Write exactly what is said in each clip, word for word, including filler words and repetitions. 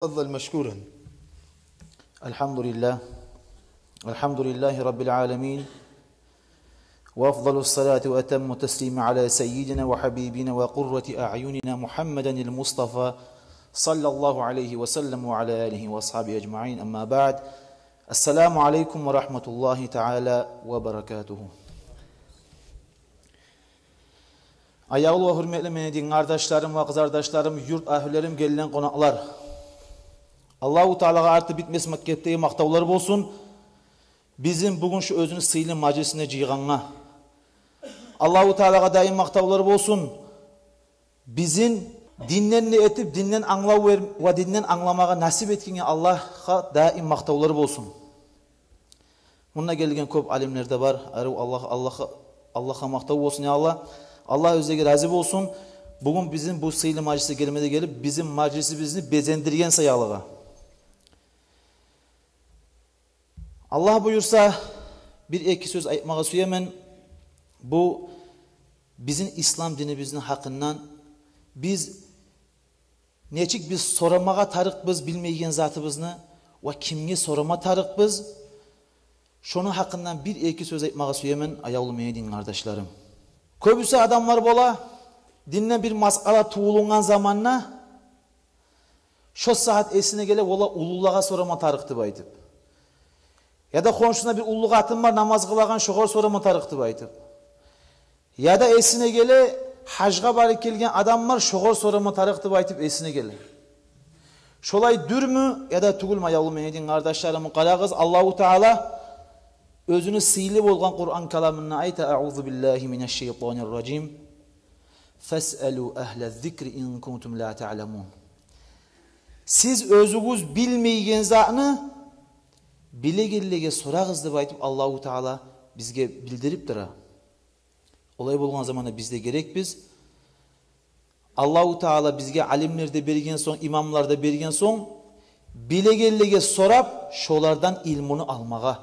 تفضل مشكورا. الحمد لله. الحمد لله رب العالمين. وأفضل الصلاة وأتم التسليم على سيدنا وحبيبنا وقرة أعيننا محمدا المصطفى صلى الله عليه وسلم وعلى آله وأصحابه أجمعين. أما بعد. السلام عليكم ورحمة الله تعالى وبركاته. Аявлу ва гьюрметли мени дин къардашларым ва къызардашларым, юрт агьлюлерим, гелген къонакълар. Аллагьу Таалагъа арты битмес макъ-, кепдеги макътавлар болсун бизин бугюн шу оьзюню сыйлы мажлисине жыйгъангъа. Аллагьу Таалагъа даим макътавлар болсун бизин динден де этип, динден англав бер-, ва динден англамагъа насип этгенге Аллагьгъа даим макътавлар болсун. Мунда гелген кёп алимлер де бар. Арив Аллагь, Аллагьгъа, Аллагьгъа макътав болсун, я Аллагь. Аллагь оьзлеге рази болсун. Бугюн бизин бу сыйлы мажлисге гелме де гелип, бизин мажлисибизни безендирген саялыгъа. Аллагь буюрса, бир-эки сёз айтмагъа сюемен. Бу бизин ислам динибизни гьакъындан, биз нечик биз сорамагъа тарыкъбыз билмейген затыбызны ва кимге сорама тарыкъбыз, шону гьакъындан бир-эки сёз айтмагъа сюемен, аявлу мени дин къардашларым. Кёбюсю адамлар бола, динден бир масъала тувулунгъан заманда, шо сагьат эсине геле, ола уллулагъа сорама тарыкъ деп айтып. Яда хоншусунда бир уллу къатын бар, намаз къылагъан, шогъар сорама тарыкъ деп айтып. Яда эсине геле, гьажгъа барып гелген адам бар, шогъар сорама тарыкъ деп айтып эсине геле. Шолай дюрмю яда тюгюлмю, аявлу мени дин къардашларым, къарагъыз, Аллагьу Таала оьзюню сыйлы болгъан Къуран каламында айта: «Аъузу биллагьи минаш-шайтанир-ражим. Фасъалу агьлаз-зикри ин кунтум ла таъламун». Сиз оьзюгюз билмейген затны билегенлеге сорагъыз деп айтып, Аллагьу Таала бизге билдирип тура. Олай болгъан заманда биз де герекбиз, Аллагьу Таала бизге алимлер де берген сонг, имамлар да берген сонг, билегенлеге сорап, шолардан илмуну алмагъа.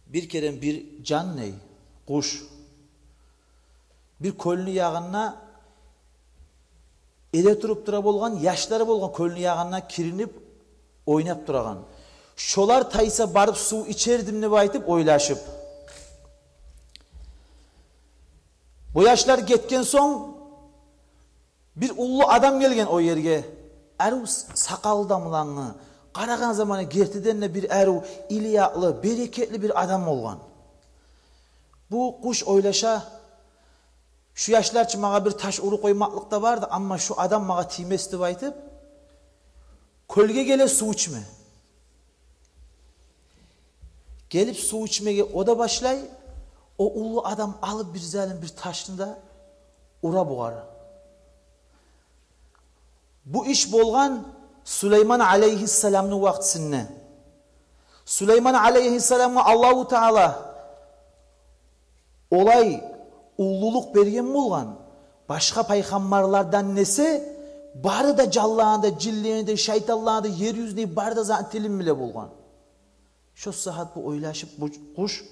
Бир керен бир жан, ней, къуш, бир кёлню ягъында эде туруп тура болгъан, яшлары болгъан, кёлню ягъында киринип, ойнап турагъан. Шолар тайса, барып сув ичердим деп айтып ойлашып. Бу яшлар гетген сонг, бир уллу адам гелген о ерге. Арив с-, сакъаллы адамлангъы, къарагъан заманда гертиден де бир арив, илиятлы, берекетли бир адам болгъан. Бу къуш ойлаша: «Шу яшлар чы магъа бир таш уруп къоймакълыкъ да барды, амма шу адам магъа тиймес», — деп айтып, кёлге геле сув ичме. Гелип сув ичмеге о да башлай, о уллу адам алып бир залим бир ташны да ура бугъар. Бу иш болгъан Сулейман алейгьиссаламны вакътисинде. Сулейман алейгьиссаламгъа Аллагьу Таала олай уллулукъ берген болгъан, башгъа пайхаммарлардан эсе, бары да жанланы да, жинлени де, шайтанланы да, ер юзюндеги бары да затны тилин биле болгъан. Шо сагьат бу ойлашып, бу къуш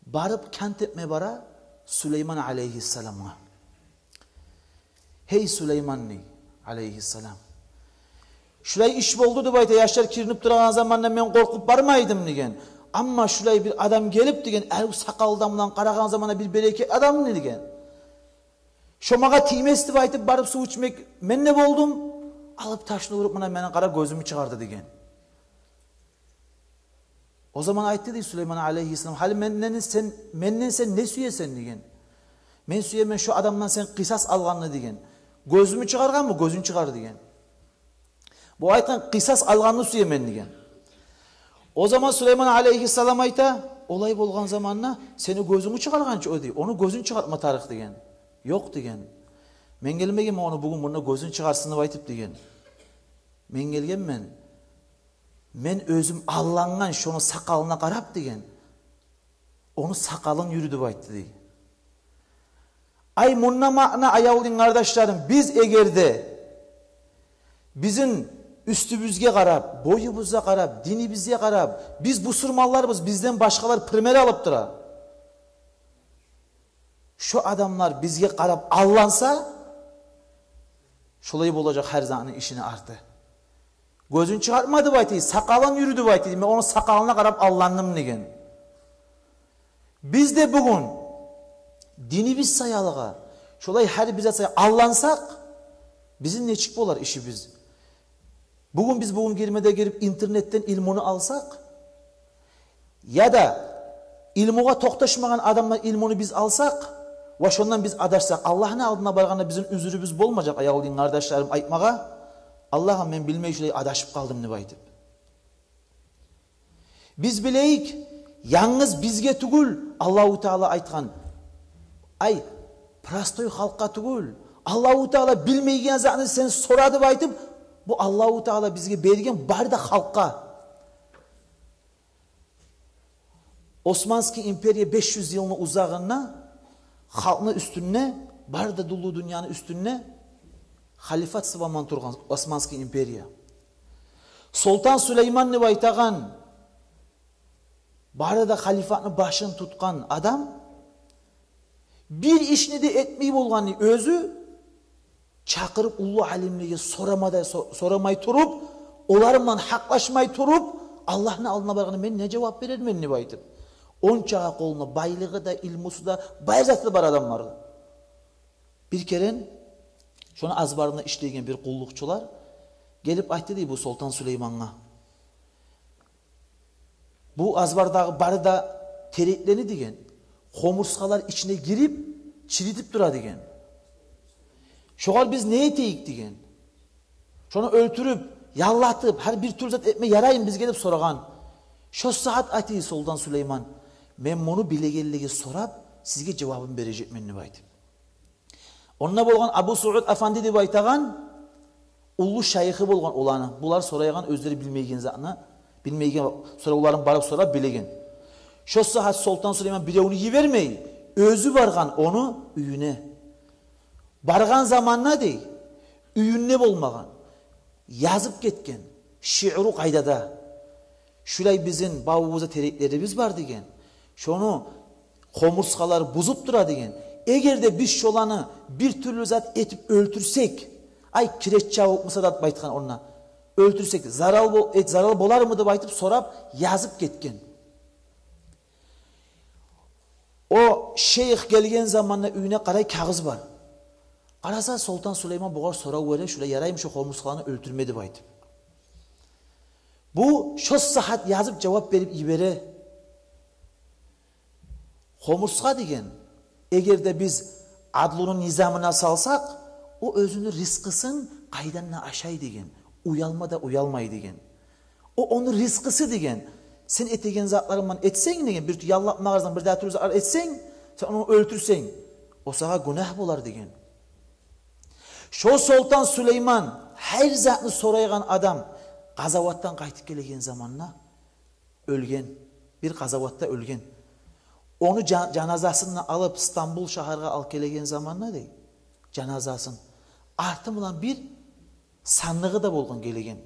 барып кант этме бара Сулейман алейгьиссаламгъа. «Гьей Сулейман, — дей, — алейгьиссалам, шулай иш болду, — деп айта, — яшлар киринип турагъан заманда мен къоркъуп бармайдым, — деген. — Амма шулай бир адам гелип, — деген, — арив сакъаллы адам булан къарагъан заманда бир берекет адам, — деген. — Шо магъа тиймес деп айтып барып сув ичмек мен де болдум. Алып ташны уруп, муна мени къара, гёзюмню чыгъарды», — деген. О заман айтды, дей, Сулейман алейгьиссалам: «Гьали менден сен, менден сен не сюесен?» — деген. «Мен сюемен шо адамдан сен къисас алгъанны, — деген. — Гёзюмню чыгъаргъанмы, гёзюн чыгъар», — деген. «Бу айтгъан къисас алгъанны сюемен», — деген. О заман Сулейман алейгьиссалам айта: «Олай болгъан заманда сени гёзюнгню чыгъаргъан чы о, — дей, — ону гёзюн чыгъартма тарыкъ», — деген. «Ёкъ, — деген, — мен гелмегенмен ону бугюн мунда гёзюн чыгъарсын деп айтып, — деген. — Мен гелгенмен, мен оьзюм аллангъан шону сакъалына къарап, — деген, — ону сакъалын юрю деп айтды», — дей. Ай, мунда маъна, аявлу дин къардашларым, биз эгер де бизин уьстюбюзге къарап, боюбузгъа къарап, динибизге къарап, биз бусурманларбыз, бизден башгъалар пример алып тура, шо адамлар бизге къарап алланса, Шолай болажакъ гьар затны ишини арты. Гёзюн чыгъартма деп айта, сакъалын юрю деп айта, мен ону сакъалына къарап алландым деген. Биз де бугюн динибиз саялыгъа, шолай гьар бир зат саялы аллансакъ, бизин нечик болар ишибиз? Бугюн биз бугюн гирмеде гирип интернетден илмуну алсакъ, яда илмугъа токъташмагъан адамдан илмуну биз алсакъ ва шондан биз адашсакъ, Аллагьны алдына баргъанда бизин уьзюрюбюз болмажакъ, аявлу дин къардашларым, айтмагъа: «Аллагьым, мен билмей шулай адашып къалдым», – деп айтып. Биз билейик, янгыз бизге тюгюл Аллагьу Таала айтгъан. Ай, простой халкъгъа тюгюл. Аллагьу Таала билмейген затны сен сора деп айтып, бу Аллагьу Таала бизге берген бары да халкъгъа. Османский империя беш юз йылны узагъында халкъны уьстюнде, бары да дуллу дюньяны уьстюнде халифатство булан тургъан Османский империя. Солтан Сулейман деп айтагъан, бары да халифатны башын тутгъан адам, бир ишни де этмей болгъанны оьзю, чакъырып уллу алимлеге сорамай да, со-, сорамай туруп, олар булан гьакълашмай туруп, Аллагьны алдына баргъанда мен не жавап берермен деп айтып. Ончагъа къолунда байлыгъы да, илмусу да, бай заты да бар адамлар. Бир керен шону азбарында ишлейген бир къуллукъчулар гелип айтды дей бу Солтан Сулеймангъа: «Бу азбардагъы бары да тереклени, – деген, – хомурсгъалар ичине гирип, чиритип тура, – деген. – Шогъар биз не этейик?» – деген. «Шону оьлтюрюп, яллатып, гьар бир тюрлю зат этме яраймы бизге?» – деп сорагъан. Шо сагьат айтды Солтан Сулейман: «Мен муну билегенлеге сорап, сизге жавабын бережекмен», – деп айтып. Онда болгъан Абу Саъуд Афанди деп айтагъан уллу шайыхы болгъан оланы. Булар сорайгъан оьзлери билмейген затны, билмейген соравларын барып сорап билеген. Шо сагьат Солтан Сулейман биревню йибермей, оьзю баргъан ону уьюне. Баргъан заманда, дей, уьюнде болмагъан, язып гетген шиъру къайдада: «Шулай бизин бавубузда тереклерибиз бар, – деген, – шону хомурсгъалар бузуп тура, – деген. – Эгер де биз шоланы бир тюрлю зат этип оьлтюрсек, ай, киречча болуп муса да», – деп айтгъан онда, – «оьлтюрсек, зарал бол-, э, зарал болармы?» – деп айтып сорап, язып гетген. О шейх гелген заманда уьюне къарай, кагъыз бар. Къараса, Солтан Сулейман бугъар сорав бере: «Шулай яраймы шо хомурсгъаланы оьлтюрме?» – деп айтып. Бу шо сагьат язып жавап берип йибере: «Хомурсгъа, – деген, – эгер де биз адлуну низамына салсакъ, о оьзюню ризкъысын къайдан да ашай, – деген, – уялма да уялмай, – деген. – О ону ризкъысы, – деген. – Сен этеген затларынг булан этсенг, – деген, – бир яллатмагъардан бир де тюрлю затлар этсенг, сен ону оьлтюрсенг, о сагъа гюнагь болар», – деген. Шо Солтан Сулейман, гьар затны сорайгъан адам, къазаватдан къайтып гелеген заманда оьлген. Бир къазаватда оьлген. Ону жа-, жаназасын да алып Стамбул шагьаргъа алып гелеген заманда, дей, жаназасын, арты булан бир сандыгъы да болгъан гелеген.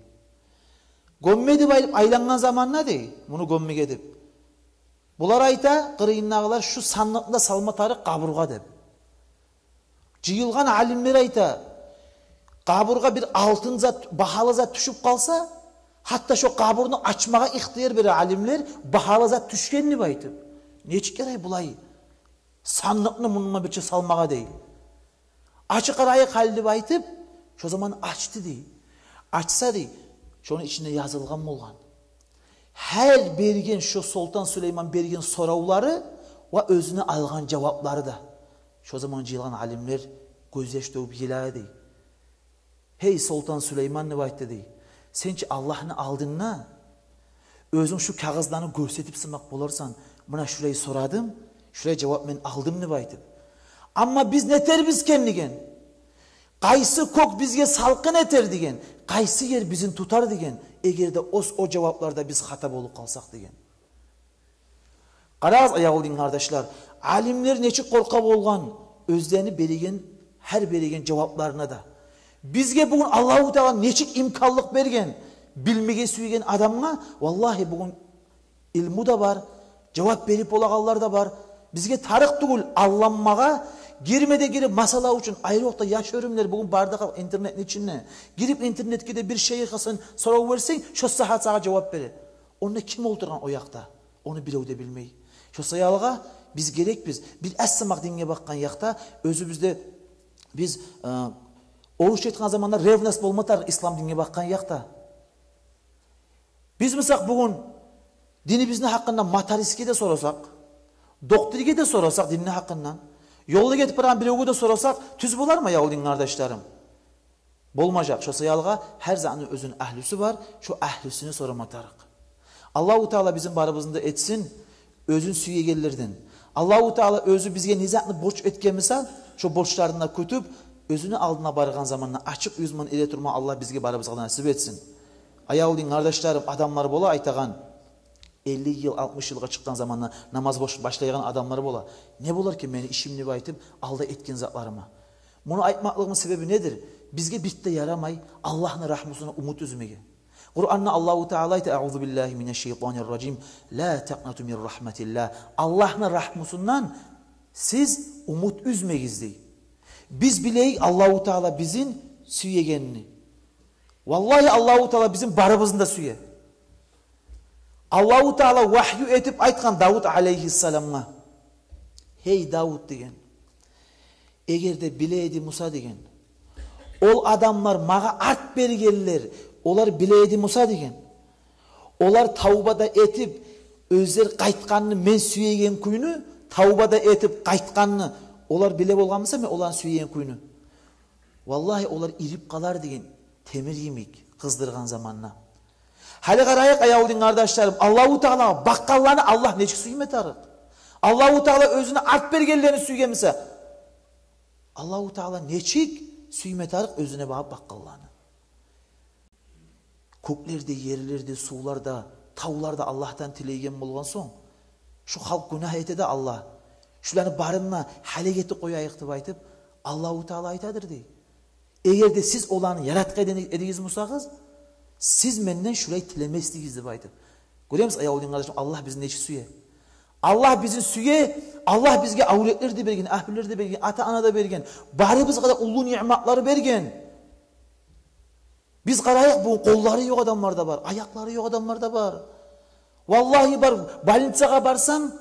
Гёмме деп айланып, айлангъан заманда, дей, муну гёммеге деп, булар айта, къырыйындагъылар: «Шу сандыкъны да салма тарыкъ къабургъа», – деп. Жыйылгъан алимлер айта: «Къабургъа бир алтын зат, багьалы зат тюшюп къалса, гьатта шо къабурну ачмагъа ихтияр бере алимлер, багьалы зат тюшген деп айтып. Нечик ярай булай сандыкъны мундан бирче салмагъа?» – дей. «Ачып къарайыкъ гьали», – деп айтып, шо заман ачды, дей. Ачса, дей, шону ичинде язылгъан болгъан гьар берген, шо Солтан Сулейман берген соравлары ва оьзюне алгъан жаваплары да. Шо заман жыйылгъан алимлер гёзьяш тёгюп йылай, дей. «Гьей, Солтан Сулейман, – деп айтды, – дей, – сен чи Аллагьны алдында оьзюнг шу кагъызланы гёрсетип сымакъ боларсан, муна шулай сорадым, шулай жавап мен алдым», – деп айтып. «Амма биз нетербиз экен, – деген, – къайсы кёк бизге салкъын этер, – деген, – къайсы ер бизин тутар, – деген, – эгер де о, о жавапларда биз хата болуп къалсакъ?» – деген. Къарагъыз, аявлу дин къардашлар, алимлер нечик къоркъа болгъан оьзлени береген, гьар береген жавапларына да. Бизге бугюн Аллагьу Таала нечик имканлыкъ берген, билмеге сюйген адамгъа, валлагьи, бугюн илму да бар, жавап берип болагъанлар да бар. Бизге тарыкъ тюгюл алланмагъа, Гирме де гирип, масала учун, айрокъда яш оьрюмлер бугюн бары да халкъ интернетни ичинде. Гирип интернетге де бир шайыхгъа сен сорав берсенг, шо сагьат сагъа жавап бере. Онда ким олтургъан о якъда? Ону бирев де билмей. Шо саялгъа биз герекбиз бир аз-самакъ динге бакъгъан якъда оьзюбюз де, биз, э, орусча айтгъан заманда, ревность болма тарыкъ ислам динге бакъгъан якъда. Биз, мисал, бугюн динибизни гьакъындан матарисге де сорасакъ, докторге де сорасакъ динни гьакъындан, ёлда гетип барагъан биревге де сорасакъ, тюз болармы, аявлу дин къардашларым? Болмажакъ. Шо саялгъа гьар затны оьзюню агьлюсю бар, шо агьлюсюне сорама тарыкъ. Аллагьу Таала бизин барыбызны да этсин оьзюн сюегенлерден. Аллагьу Таала оьзю бизге не затны борч этген буса, шо борчларын да кютюп, оьзюню алдына баргъан заманда ачыкъ юз булан эретурма Аллагь бизге барыбызгъа да насип этсин. Аявлу дин къардашларым, адамлар бола айтагъан, элли йыл, алтмыш йылгъа чыкъгъан заманда намаз бош-, башлайгъан адамлар бола. Не болар экен мени ишим деп айтып, алда этген затларыма. Муну айтмакълыгъымны себеби недир? Бизге бир де ярамай Аллагьны рагьмусундан умут уьзмеге. Къуранда Аллагьу Таала айта: «Аузу биллагьи минаш шайтанир ражим. Ла такънату мин рагьматиллагь». Аллагьны рагьмусундан сиз умут уьзмегиз, дей. Биз билейик Аллагьу Таала бизин сюегенни. Валлагьи, Аллагьу Таала бизин барыбызны да сюе. Аллагьу Таала вагью этип айтгъан Давут алейгьиссаламгъа: «Гьей, Давут, — деген, — эгер де биле эди буса, — деген, — ол адамлар, магъа арт бергенлер, олар биле эди буса, — деген, — олар тавба да этип, оьзлер къайтгъанны мен сюеген кюйню, тавба да этип къайтгъанны олар биле болгъан буса, мен оланы сюеген кюйню, валлагьи, олар ирип къалар, — деген, — темир йимик къыздыргъан заманда». Гьали къарайыкъ, аявлу дин къардашларым, Аллагьу Таалагъа бакъгъанланы Аллагь нечик сюйме тарыкъ? Аллагьу Таала оьзюне арт бергенлени сюйген буса, Аллагьу Таала нечик сюйме тарыкъ оьзюне багъып бакъгъанланы? Кёклер де, ерлер де, сувлар да, тавлар да Аллагьдан тилейген болгъан сонг, шу халкъ гюнагь эте де, Аллагь, шуланы барын да гьалек этип къояйыкъ деп айтып, Аллагьу Таала айтадыр, дей. Эгер де сиз оланы яратгъан эди-, эдигиз бусагъыз, сиз менден шулай тилемес эдигиз деп айтып. Гёремисиз, аявлу дин къардашым, Аллагь бизин нечик сюе? Аллагь бизин сюе, Аллагь бизге авлетлер де берген, агьлюлер де берген, ата-ана да берген, барыбызгъа да уллу ниъматлар берген. Биз къарайыкъ, бугюн къоллары ёкъ адамлар да бар, аякълары ёкъ адамлар да бар. Валлагьи, бар, больницагъа барсанг,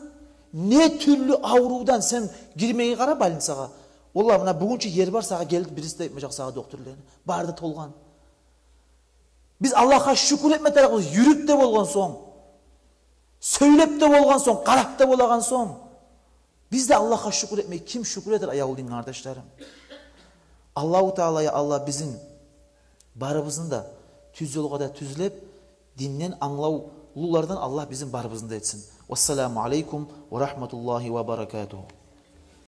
не тюрлю аврувдан сен гирмеге къара больницагъа. Валлагь, муна бугюнчю ер бар, сагъа гелип бириси де айтмажакъ сагъа докторланы. Бары да толгъан. Биз Аллагьгъа шюкюр этме тарыкъбыз, юрюп де болгъан сонг, сёйлеп де болгъан сонг, къарап да болагъан сонг. Биз де Аллагьгъа шюкюр этмей, ким шюкюр этер, аявлу дин къардашларым? Аллагьу Таала, я Аллагь, бизин барыбызны да тюз ёлгъа да тюзлеп, динден англавлулардан Аллагь бизин барыбызны да этсин. Вассаламу алейкум ва рагьматуллагьи ва баракатугьу.